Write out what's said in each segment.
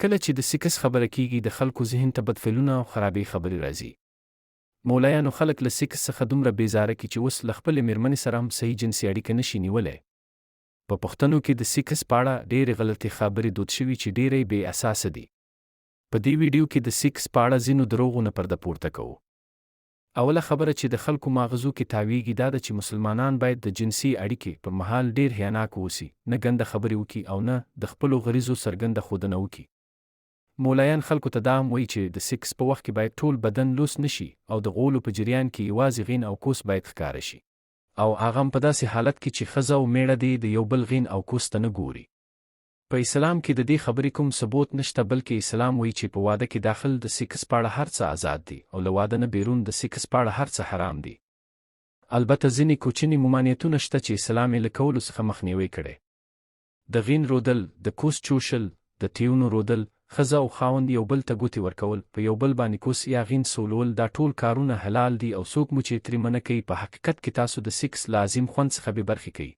کله چې د سیکس خبره کیږي د خلکو ذهن ته بد فعلونه او خرابې خبرې راځي. مولایانو خلک له سیکس څخه دومره بیزاره کړي چې اوس له خپلې میرمنې سره هم صحیح جنسي اړیکه نه شي نیولی. په پښتنو کې د سیکس په اړه ډېرې غلطې خبرې دود شوي چې ډېری بې اساسه دي. په دې ویډیو کې د سیکس په اړه ځینو دروغو نه پرده پورته کوو. اوله خبره چې د خلکو ماغزو کې تاویږي دا ده چې مسلمانان باید د جنسي اړیکې پر مهال ډیر حیاناک اوسي، نه ګنده خبرې وکړي او نه د خپلو غریزو څرګنده ښودنه وکړي. مولایان خلکو ته دا هم وایي چې د سیکس په وخت کې باید ټول بدن لوڅ نه شي او د غولو په جریان کې یوازې غین او کوس باید ښکاره شي. او هغه هم په داسې حالت کې چې ښځه او میړه دې د یو بل غین او کوس ته نه ګوري. په اسلام کې د دې خبرې کوم ثبوت نشته بلکې اسلام وایي چې په واده کې داخل د سیکس په اړه هر څه ازاد دي او له واده نه بیرون د سیکس په اړه هر څه حرام دي. البته ځینې کوچني ممانعتونه شته چې اسلام یې له کولو څخه مخنیوی کړی. د غین رودل، د کوس چوشل، د تیونو رودل، ښځه او خاوند یو بل ته ګوتې ورکول، په یو بل باندې کوس یا غین سولول دا ټول کارونه حلال دي او څوک مو چې ترې منع کوي په حقیقت کې تاسو د سیکس له عظیم خوند څخه بې برخې کوي.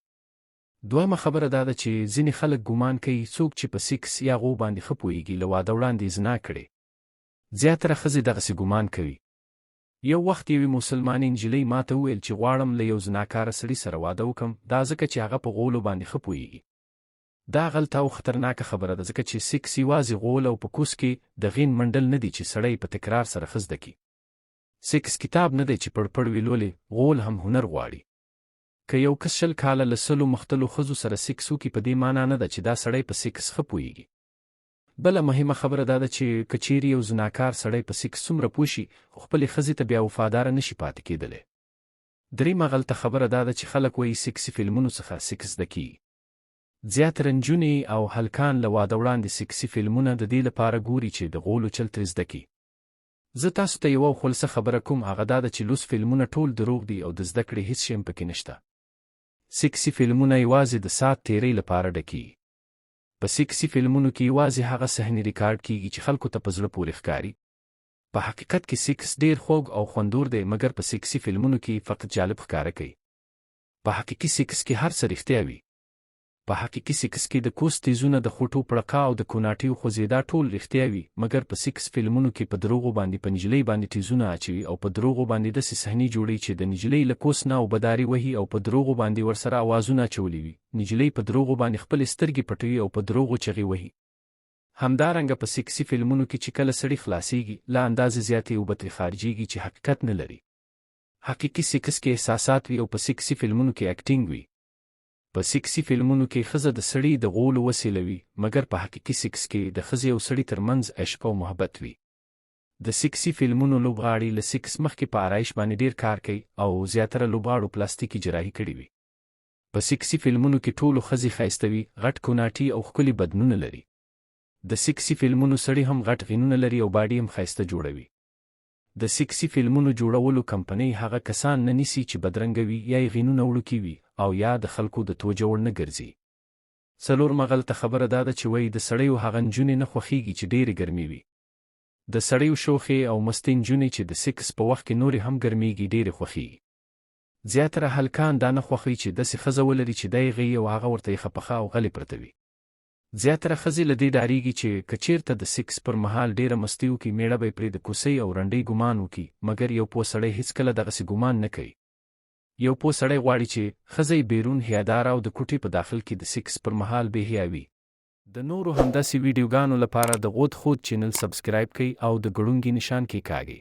دوهمه خبره دا ده چې ځینې خلک ګومان کوي څوک چې په سیکس یا غو باندې ښه پوهیږي له واده وړاندې زنا کړې. زیاتره ښځې دغسې ګومان کوي. یو وخت یوې مسلمانې نجلۍ ماته وویل چې غواړم له یو زناکاره سړي سره واده وکړم دا ځکه چې هغه په غولو باندې ښه پوهیږي. دا غلطه او خطرناکه خبره ده ځکه چې سیکس یوازې غول او په کوس کې د غین منډل نه دي چې سړی په تکرار سره ښه زده کړي. سیکس کتاب نه دی چې پړ پړ ویې لولې، غول هم هنر غواړي. که یو کس 20 کاله له 100 مختلو ښځو سره سیکس وکړي په دې مانا نه ده چې دا سړی په سیکس ښه پوهیږي. بله مهمه خبره دا ده چې که چیرې یو زناکار سړی په سیکس څومره پوه شي خو خپلې ښځې ته بیا وفاداره نه شي پاتې کیدلی. دریمه غلطه خبره دا ده چې خلک وایي سیکسي فلمونو څخه سیکس زده کیږي. زیاتره نجونې او هلکان له واده وړاندې سیکسي فلمونه د دې لپاره ګوري چې د غولو چل ترې زده کړي. زه تاسو ته یوه خلصه خبره کوم هغه دا ده چې لوڅ فلمونه ټول دروغ دي او د زده کړې هیڅ شی هم پکې نشته. سیکسي فلمونه یوازې د ساعت تیرۍ لپاره ډکیږي. په سیکسي فلمونو کې یوازې هغه صحنې ریکارډ کیږي چې خلکو ته په زړه پورې ښکاري. په حقیقت کې سیکس ډیر خوږ او خوندور دی مګر په سیکسي فلمونو کې فقط جالب ښکاره کوي. په حقیقي سیکس کې هر څه رښتیا وي. په حقیقي سیکس کې د کوس تیزونه د خوټو پړقا او د کوناټیو خوځیدا ټول رښتیا وي مګر په سیکس فلمونو کې په دروغو باندې په نجلۍ باندې ټیزونه اچوي او په دروغو باندې دسې صحنې جوړوي چې د نجلۍ له کوس نه اوبه دارې وهي او په دروغو باندې ورسره اوازونه اچولي وي نجلۍ په دروغو باندې خپلې سترګې پټوي او په دروغو چغې وهي. همدارنګه په سیکسي فلمونو کې چې کله سړي خلاصیږي له اندازې زیاتې اوبه ترې خارجیږي چې حقیقت نه لري. حقیقي سیکس کې احساسات وي او په سیکسي فلمونو کې اکټینګ وي. په سیکسي فلمونو کې ښځه د سړي د غولو وسیله وي، مګر په حقیقي سیکس کې د ښځې او سړي تر منځ عشق او محبت وي. د سیکسي فلمونو لوبغاړي له سیکس مخکې په آرایش باندې ډېر کار کوي او زیاتره لوبغاړو پلاستیکي جراحي کړې وي. په سیکسي فلمونو کې ټولو ښځې ښایسته وي، غټ کوناټي او ښکلي بدنونه لري. د سیکسي فلمونو سړي هم غټ غینونه لري او باډي هم ښایسته جوړوي. د سیکسي فلمونو جوړولو کمپنۍ هغه کسان نه نیسي چې بدرنګه وي یا یې غینونه وړوکي وي او یا د خلکو د توجه وړ نه ګرځي. څلورمه غلطه خبره دا ده چې وایي د سړیو هغه نجونې نه خوښیږي چې ډېرې ګرمې وي. د سړیو شوخې او مستې نجونې چې د سیکس په وخت کې نورې هم ګرمیږي ډېرې خوښیږي. زیاتره هلکان دا نه خوښوي چې داسې ښځه ولري چې دی غیي او هغه ورته یخه پخه او غلې پرته وي. زیاتره ښځې له دې ډاریږي چې که چیرته د سیکس پر مهال ډیره مستي وکړي میړه به یې پرې د کوسۍ او رنډۍ ګومان وکړي مګر یو پوه سړی هیڅکله دغسې ګومان نه کوي. یو پوه سړی غواړي چې ښځه یې بیرون حیاداره او د کوټې په داخل کې د سیکس پر مهال بې حیا وي. د نورو همداسې ویډیوګانو لپاره د غود خود چینل سبسکرایب کړئ او د ګړونګي نشان کیکاږئ.